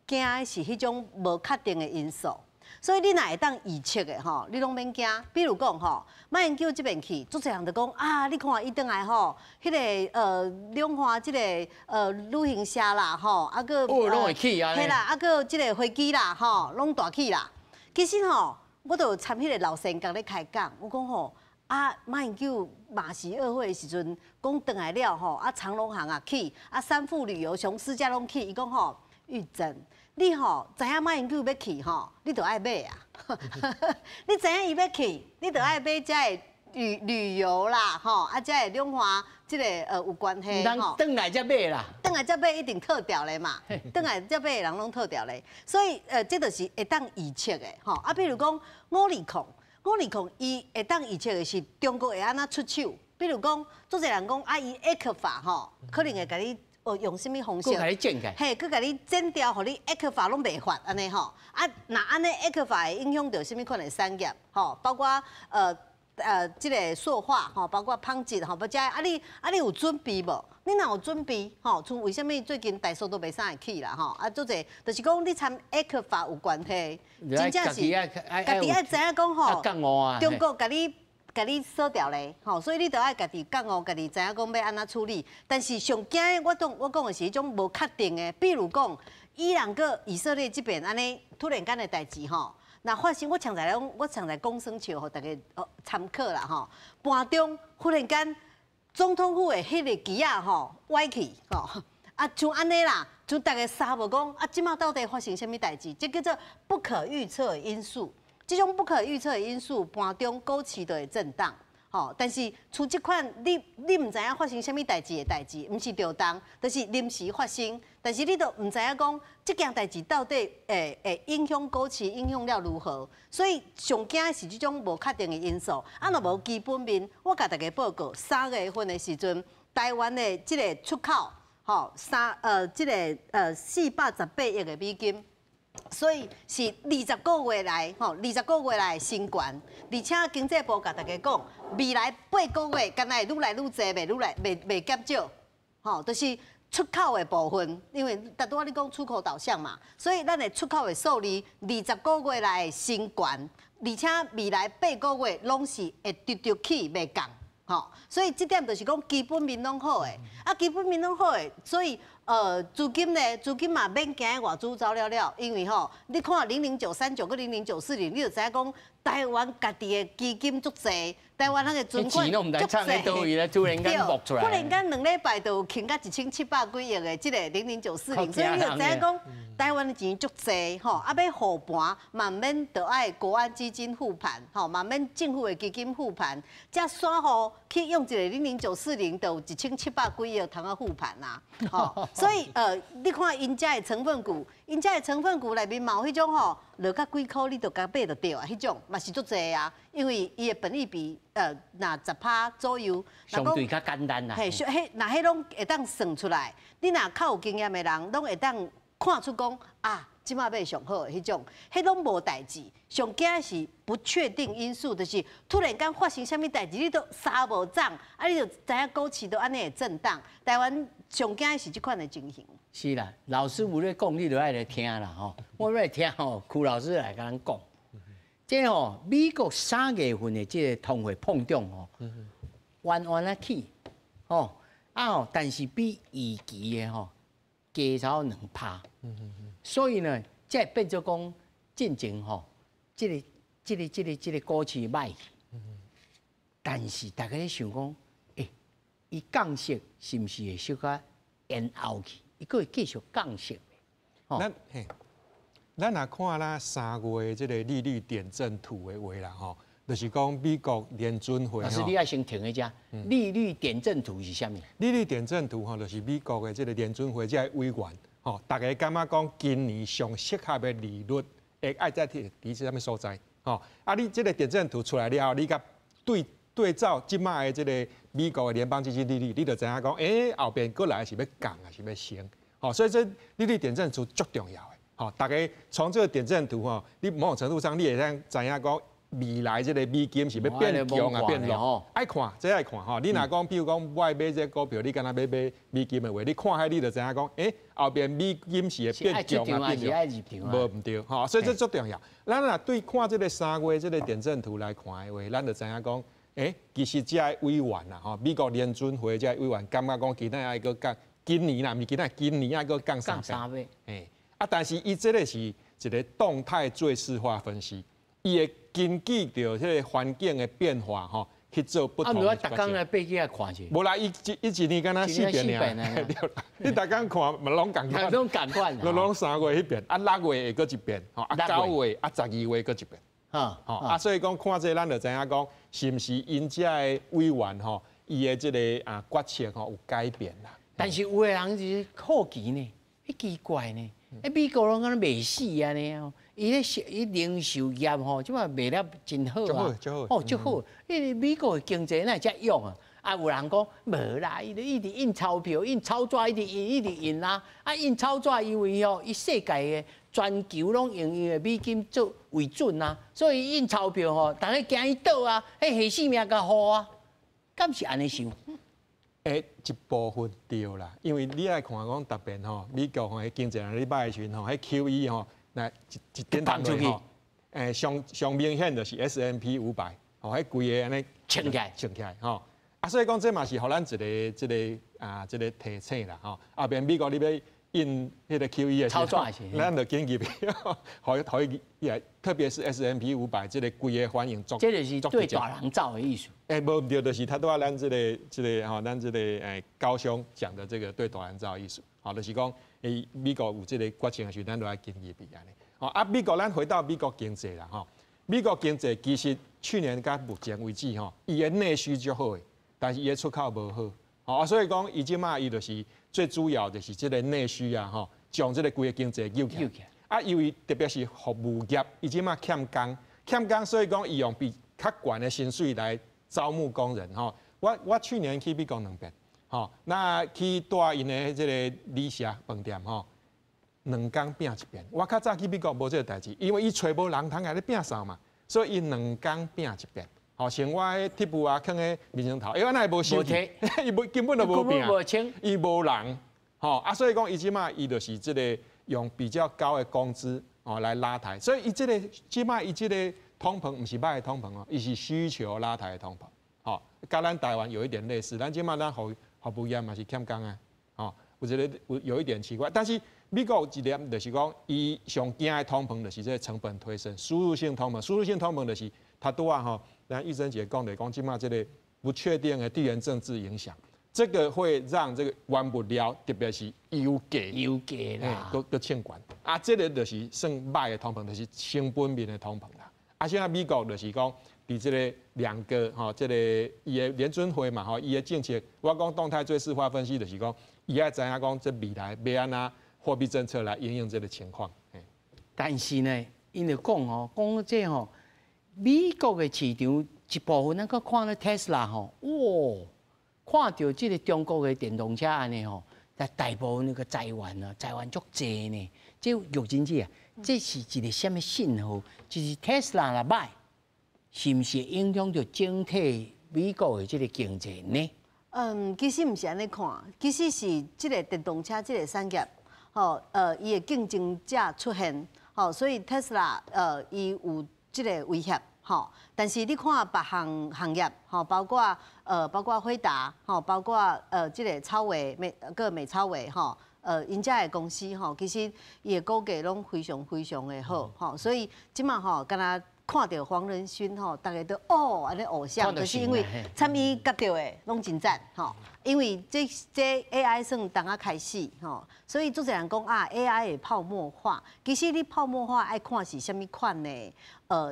惊的是彼种無確定的因素。所以你若會當預測的吼，你攏免驚。比如講吼，馬英九這邊去，足濟人就講啊，你看伊轉來吼，彼個兩岸這個旅行社啦吼，啊閣哦，攏會起啊，嘿啦，啊閣這個飛機啦吼，攏大起啦。其實吼，我就參彼個老先生咧開講，我講吼，啊馬英九馬習二會的時陣，講轉來了吼，啊長榮航也起，啊三富旅遊雄獅遮攏起，伊講吼，玉珍。你吼知影馬英九欲去吼，你就愛買啊！你知影伊欲去，你就愛買遮的旅遊啦，吼啊，遮的兩岸這個有關係吼。轉來才買啦，轉來才買一定套牢咧嘛，轉來才買的人攏套牢咧，所以這就是會當預測的吼。啊，比如講520，520伊會當預測的是中國會按怎出手，比如講，足濟人講啊，伊 ECFA 吼，可能會共你。哦，用啥物方式？嘿，閣共你剪掉，予你 ECFA 攏袂發按呢吼。啊，若按呢 ECFA 會影響著啥物款的產業？吼，包括這個塑化吼，包括紡織吼，不遮啊你啊你有準備無？你若有準備吼，像為啥物最近台塑都袂啥會起啦吼？啊，足濟就是講你參 ECFA 有關係，真正是家己愛知影講吼，中國共你。共你鎖掉咧，吼，所以你著愛家己覺悟，家己知影講欲按怎處理。但是上驚的，我講的是彼種無確定的，比如講，伊朗閣以色列這邊按呢突然間的代誌吼，若發生，我常在講，我常在講耍笑，予大家參考啦吼。盤中忽然間總統府的彼個旗仔吼歪去吼，啊像按呢啦，就大家三無講啊，這馬到底發生啥物代誌？這叫做不可預測的因素。這種不可預測的因素，盤中股市就會震盪，吼。但是像這款你毋知影發生啥物代誌的代誌，毋是著動，就是臨時發生。但是你都毋知影講這件代誌到底會影響股市，影響了如何？所以上驚的是這種無確定的因素。啊，若無基本面，我共大家報告，3月份的時陣，台灣的這個出口，吼三這個418億的美金。所以是20個月來，吼，20個月來新懸，而且經濟部共大家講，未來8個月，敢若會愈來愈濟，袂愈來袂袂減少，吼，就是出口的部分，因為拄仔你講出口導向嘛，所以咱的出口的數字，20個月來的新懸，而且未來8個月攏是會直直起袂降，吼，所以這點就是講基本面攏好的，啊，基本面攏好的，所以。資金呢？資金嘛免驚外資走了了，因為吼，你看00939閣00940，你就知影講台灣家己的基金足濟，台灣人的存款足濟。突然間冒出來，忽然間兩禮拜就有衝到1700幾億的這個00940，所以你就知影講台灣的錢足濟吼，啊欲護盤嘛毋免著愛國安基金護盤，吼嘛免政府的基金護盤，這散戶去用一個00940，就有1700幾億通啊護盤啊，吼。所以你看𪜶遮的成分股，𪜶遮的成分股內面嘛有彼種吼，落甲幾箍你就共買就對啊，彼種嘛是足濟啊，因為伊的本益比若10%左右，相對較簡單啦。嘿，彼若彼攏會當算出來，你若較有經驗的人，攏會當看出講啊，這馬買上好的彼種，彼攏無代誌。上驚的是不確定因素，就是突然間發生啥物代誌，你都三無漲，啊，你就知影股市都按呢會震盪。台灣上驚的是這款的情形。是啦，老師有咧講，你就愛來聽啦吼。我欲來聽吼，邱老師來共咱講。這吼美國3月份的這個通貨膨脹吼，彎彎仔起，吼啊吼，但是比預期的吼加超2%。所以呢，這變做講進前吼，這個股市歹去。但是大家咧想講，欸，伊降息是毋是會小可延後去？伊閣會繼續降息。咱若看咱3月這個利率點陣圖的話啦，吼，就是講美國聯準會。老師，你愛先停一下。利率點陣圖是啥物？利率點陣圖吼，就是美國的這個聯準會這个委員，吼，大家感覺講今年上適合的利率會愛在佇啥物所在？吼，啊，你這個點陣圖出來了後，你共對照這馬的這個美國的聯邦基金利率，你就知影講，欸，後邊閣來是欲降抑是欲升？吼，所以這利率點陣圖足重要的。吼，大家從這個點陣圖吼，你某種程度上你會當知影講，未來這個美金是欲變強啊變弱？愛看，這愛看吼。你若講，比如講，我愛買這個股票，你敢若欲買美金的話，你看彼你就知影講，後邊美金是會變強啊變弱？無毋對，吼，所以這足重要。咱若對看這個3月這個點陣圖來看的話，咱就知影講，其實這个委員啊，吼，美國聯準會這个委員感覺講，今仔愛閣降，今年啦，毋是今仔，今年愛閣降三遍。啊，但是伊這個是一個動態最適化分析，伊會根據著彼個環境的變化，吼，去做不同的。啊，逐工來爬起來看者。無啦，伊一年敢若四遍爾。你逐工看嘛攏仝款。攏仝款。攏3月彼遍，啊6月會閣一遍，吼，啊9月，啊12月閣一遍。吼，啊所以講看這個咱就知影講，是毋是𪜶遮的委員吼，伊的這個啊決策吼有改變啦。但是有的人是好奇呢，彼奇怪呢，美國攏敢若袂死按呢哦。伊咧伊零售業吼，這擺賣了真好啊，哦，足好。因為美國的經濟哪會遮勇啊？啊，有人講無啦，伊一直印鈔票、印鈔紙，一直印、一直印啊。啊，印鈔紙因為吼，伊世界的全球攏用伊的美金做為準啊，所以印鈔票吼，逐家驚伊倒啊，彼下性命共予啊，敢是按呢想？一部分對啦，因為你愛看講特別吼，美國吼，經濟禮拜的時陣吼，彼 QE 吼。來一點彈出去，上上明顯就是 S&P 500，吼，彼規个按呢衝起來，衝起來，吼。啊，所以講這嘛是予咱一个這个啊，這個提醒啦，吼。後邊美國你欲印彼個 QE 的時陣，咱就緊入去，予予伊也特別是 S&P 500這個規个反應足。這就是對大人走的意思。無毋對，就是他拄仔咱這个這个吼，咱這个高雄講的這個對大人走的意思，吼，就是講。美國有這個決策的時陣，咱就愛緊入去按呢。吼啊，美國咱回到美國經濟啦，吼，美國經濟其實去年到目前為止，吼，伊的內需足好的，但是伊的出口無好，吼，所以講伊這擺伊就是最主要就是這個內需啊，吼，將這個規个經濟救起來。啊，因為特別是服務業，伊這擺欠工，欠工，所以講伊用比較懸的薪水來招募工人，吼。我去年去美國兩遍。吼，那去蹛𪜶的這个旅社飯店吼，兩工拚一遍。我較早去美國無這个代誌，因為伊揣無人通共你摒掃嘛，所以伊兩工拚一遍。吼，像我彼鐵布啊，囥佇面前頭，欸，我哪會無收去？伊無根本就無拚，伊無人。吼啊，所以講伊這擺伊就是這个用比較高的工資哦來拉抬，所以伊這个這擺伊這个通膨毋是歹的通膨哦，伊是需求拉抬的通膨。吼，佮咱台灣有一點類似，咱這擺咱服務業嘛是欠工啊，吼，有一個有一點奇怪，但是美國有一點就是講，伊上驚的通膨就是這個成本推升，輸入性通膨，輸入性通膨就是他拄仔吼，咱玉珍姐講的講，這擺這個不確定的地緣政治影響，這個會讓這個原物料，特別是油價，油價啦，閣閣衝懸，啊，這個就是算歹的通膨，就是成本面的通膨啦。啊，現在美國就是講。佇這个兩個吼，這个伊的聯準會嘛吼，伊的政策，我講動態最適化分析就是講，伊愛知影講這未來欲按怎貨幣政策來因應這个情況。但是呢，𪜶就講吼，講這吼，美國的市場一部分，咱閣看到 Tesla 吼，哇，看著這个中國的電動車按呢吼，但大部分那個裁員啊，裁員足濟呢。這玉珍姐啊，這是一個啥物信號？就是 Tesla 若䆀。是毋是影響著整體美國的這個經濟呢？其實毋是按呢看，其實是這個電動車這個產業，吼，伊的競爭者出現，吼，所以特斯拉，伊有這個威脅，吼。但是你看別項行業，吼，包括輝達，吼，包括這個超微美，閣美超微，吼，𪜶遮的公司，吼，其實伊的股價攏非常非常的好，吼，所以這擺吼，敢若看著黃仁勳吼，逐家都哦按呢偶像，就是因為參與佮著的攏真讚吼。因為這 AI 算當仔開始吼，所以足濟人講啊 AI 會泡沫化。其實你泡沫化愛看是啥物款的，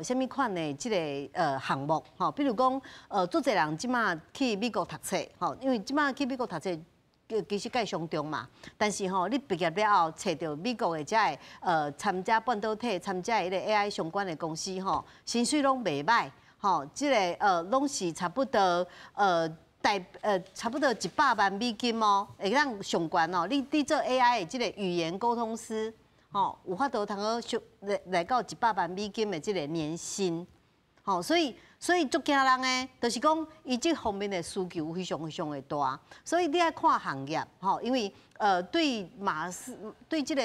啥物款的這个項目吼。比如講，足濟人這擺去美國讀冊吼，因為這擺去美國讀冊。其實蓋相中嘛，但是吼，你畢業了後，揣著美國的遮个參加半導體、參加彼个 AI 相關的公司吼，薪水攏袂䆀，吼，這个攏是差不多大差不多100萬美金哦，會當上懸哦。你做 AI 的這个語言溝通師，吼，有法度通好來來到100萬美金的這个年薪。吼，所以足驚人的，就是講伊這方面的需求非常非常的大，所以你愛看行業，吼，因為對這個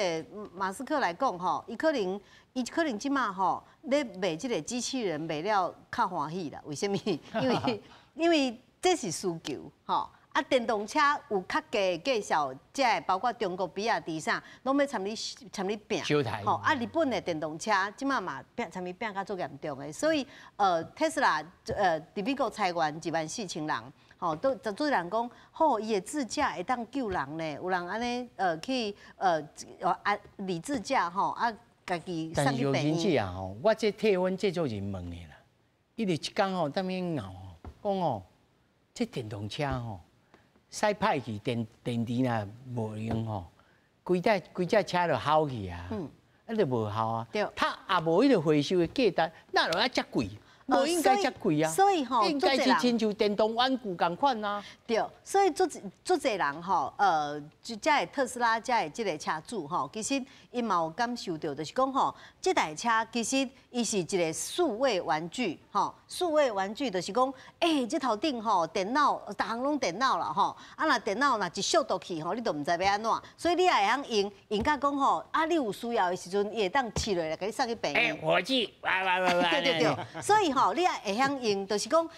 馬斯克來講，吼，伊可能這馬吼咧賣這個機器人賣了較歡喜啦。為啥物？因為這是需求，吼。啊，電動車有較低的價數，這個包括中國比亞迪啥，攏欲參你拚。吼，啊，日本的電動車這馬嘛拚參伊拚甲足嚴重的，所以特斯拉佇美國裁員14000人，吼，都就做人講，吼，伊的自駕會當救人呢，有人按呢去啊，擬自駕吼，啊，家己送去病院。啊吼，我這替阮製作人問的啦，伊就一工吼，踮咧拗吼，講吼，這電動車吼。駛歹去電池若無用吼，規隻車就耗去啊，啊就無效啊。它也無彼個回收的價值，哪會遮貴？無應該遮貴啊。所以吼，應該是親像電動玩具仝款啊。對，所以足足濟人吼，就遮的特斯拉遮的這個車主吼，其實伊嘛有感受著，就是講吼，這台車其實伊是一個數位玩具，吼，數位玩具就是講，欸，這頭頂吼電腦，逐項攏電腦啦吼，啊若電腦若一燒落去吼，你就毋知欲按怎，所以你也會曉用，用甲講吼，啊你有需要的時陣，伊會當試落來，共你送去病院。欸，火炬，哇哇哇哇！對對對，所以吼，你也會曉用，就是講，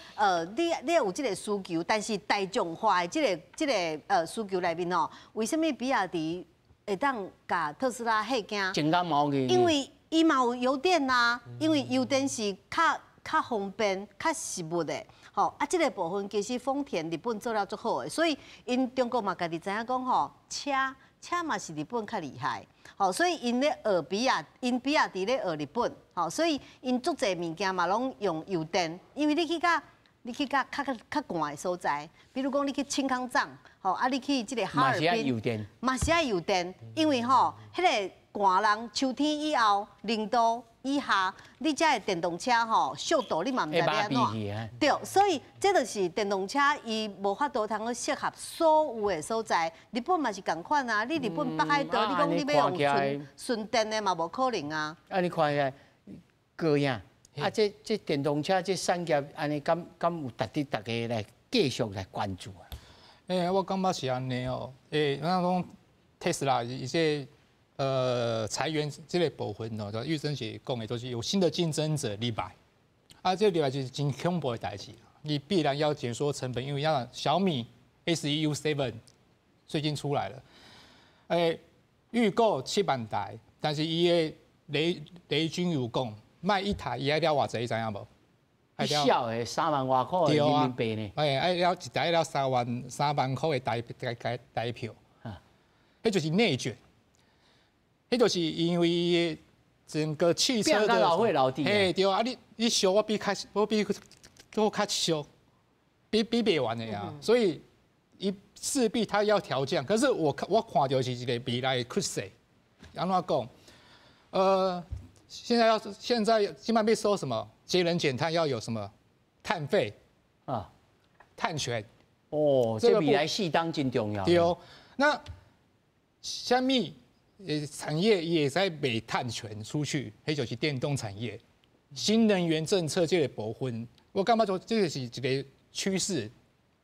你有這個需求，但是大眾化的這個需求內面吼，為啥物比亞迪會當共特斯拉嚇驚？真感冒去。因為伊嘛有油電啊，因為油電是較方便、較實物的，吼啊，這個部分其實豐田日本做了足好的，所以𪜶中國嘛家己知影講吼，車嘛是日本較厲害，吼，所以𪜶咧學比亞，𪜶比亞迪咧學日本，吼，所以𪜶足濟物件嘛攏用油電，因為你去到較寒的所在，比如講你去青康藏，吼，啊你去這個哈爾濱，嘛是愛油電，因為吼，彼個寒人秋天以後0度以下，你這个電動車吼，燒到你嘛毋知欲按怎。對，所以這就是電動車伊無法度通去適合所有的所在。日本嘛是仝款啊，你日本北海道，你講你欲用純電的嘛無可能啊。啊，你看起來高呀。啊，這電動車這產業，按呢敢有值得大家來繼續來關注啊？欸，我感覺是按呢哦。欸，咱講特斯拉伊這裁員這個部分哦，就玉珍姐講的，就是有新的競爭者入來。啊，這入來就是真恐怖的代誌，你必然要減縮成本，因為像小米 SU7 最近出來了，欸，預購7萬台，但是伊的雷軍有講。賣一台伊愛了偌濟，你知影無？小的3萬外箍人民幣呢？哎，愛了一台了3萬箍的台票，彼就是內捲，彼就是因為整個汽車的老會老弟。嘿，對啊，你燒我比較我比閣較燒，比袂完的啊，所以伊勢必他要調降。可是我看著是一個未來的趨勢，按怎講？現在現在被收什麼節能減碳要有什麼碳費啊、碳權哦，這未來適當真重要。對哦，那啥物產業也在賣碳權出去，彼就是電動產業、新能源政策這個部分，我感覺說這個是一個趨勢，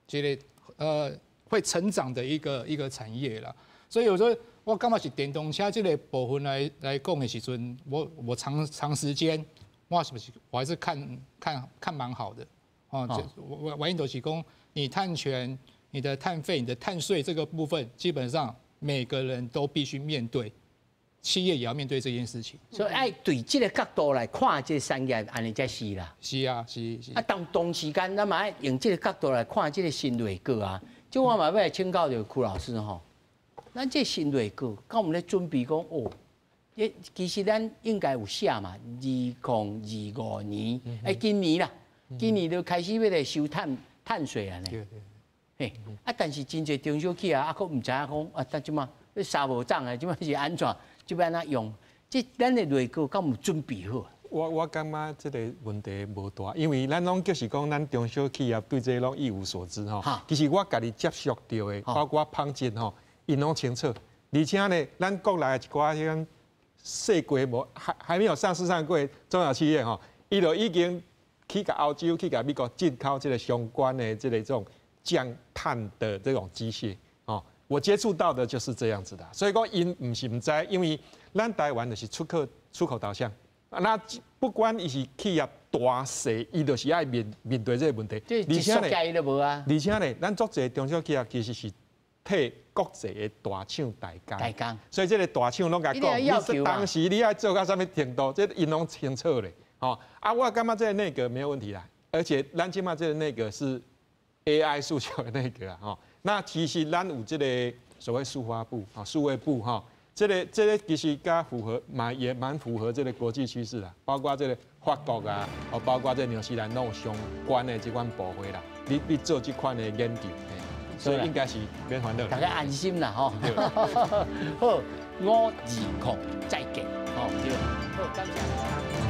一個會成長的一個產業啦。所以有時候。我感覺是電動車這個部分來講的時陣，我長時間，我是不是我還是看蠻好的哦。我原因就是講，你碳權、你的碳費、你的碳稅這個部分，基本上每個人都必須面對，企業也要面對這件事情。所以愛對這個角度來看這個產業，按呢才是啦。是啊，是是。啊，同時間，咱嘛愛用這個角度來看這個新內閣啊。這我嘛欲來請教著柯老師吼。咱這新內閣，敢有咧準備講哦？其實咱應該有寫嘛，2025年，欸，今年啦，今年就開始欲來收碳稅啊呢。嘿，啊，但是真濟中小企業啊，閣毋知影講啊，但這馬沙無漲啊，這馬是按怎，這欲按怎用？這咱的內閣敢有準備好？我感覺這個問題無大，因為咱攏就是講咱中小企業對這攏一無所知吼。其實我家己接觸著的，包括胖進吼。𪜶攏清楚，而且呢，咱國內一寡彼種細規模還沒有上市上櫃中小企業吼，伊就已經去共歐洲、去共美國進口這個相關的這個這種降碳的這種機械，哦，我接觸到的就是這樣子的。所以講𪜶毋是毋知，因為咱台灣就是出口導向，那不管伊是企業大細，伊就是愛面對這個問題。而且呢，而且呢，咱足濟中小企業其實是替國際的大廠代工，代工，所以這個大廠攏共講，你當時你愛做到啥物程度，這𪜶攏清楚咧。吼啊，我感覺這個內閣沒有問題啦，而且咱這馬這個內閣是 AI 訴求的內閣啊，吼。那其實咱有這個所謂數發部啊，數位部哈，這個其實較符合，蠻也蠻符合這個國際趨勢啦，包括這個法國啊，哦，包括這個紐西蘭攏有相關的這款部會啦，你做這款的研究。所以應該是免煩惱，大家安心啦吼。好，520，再見，好，對，好，感謝。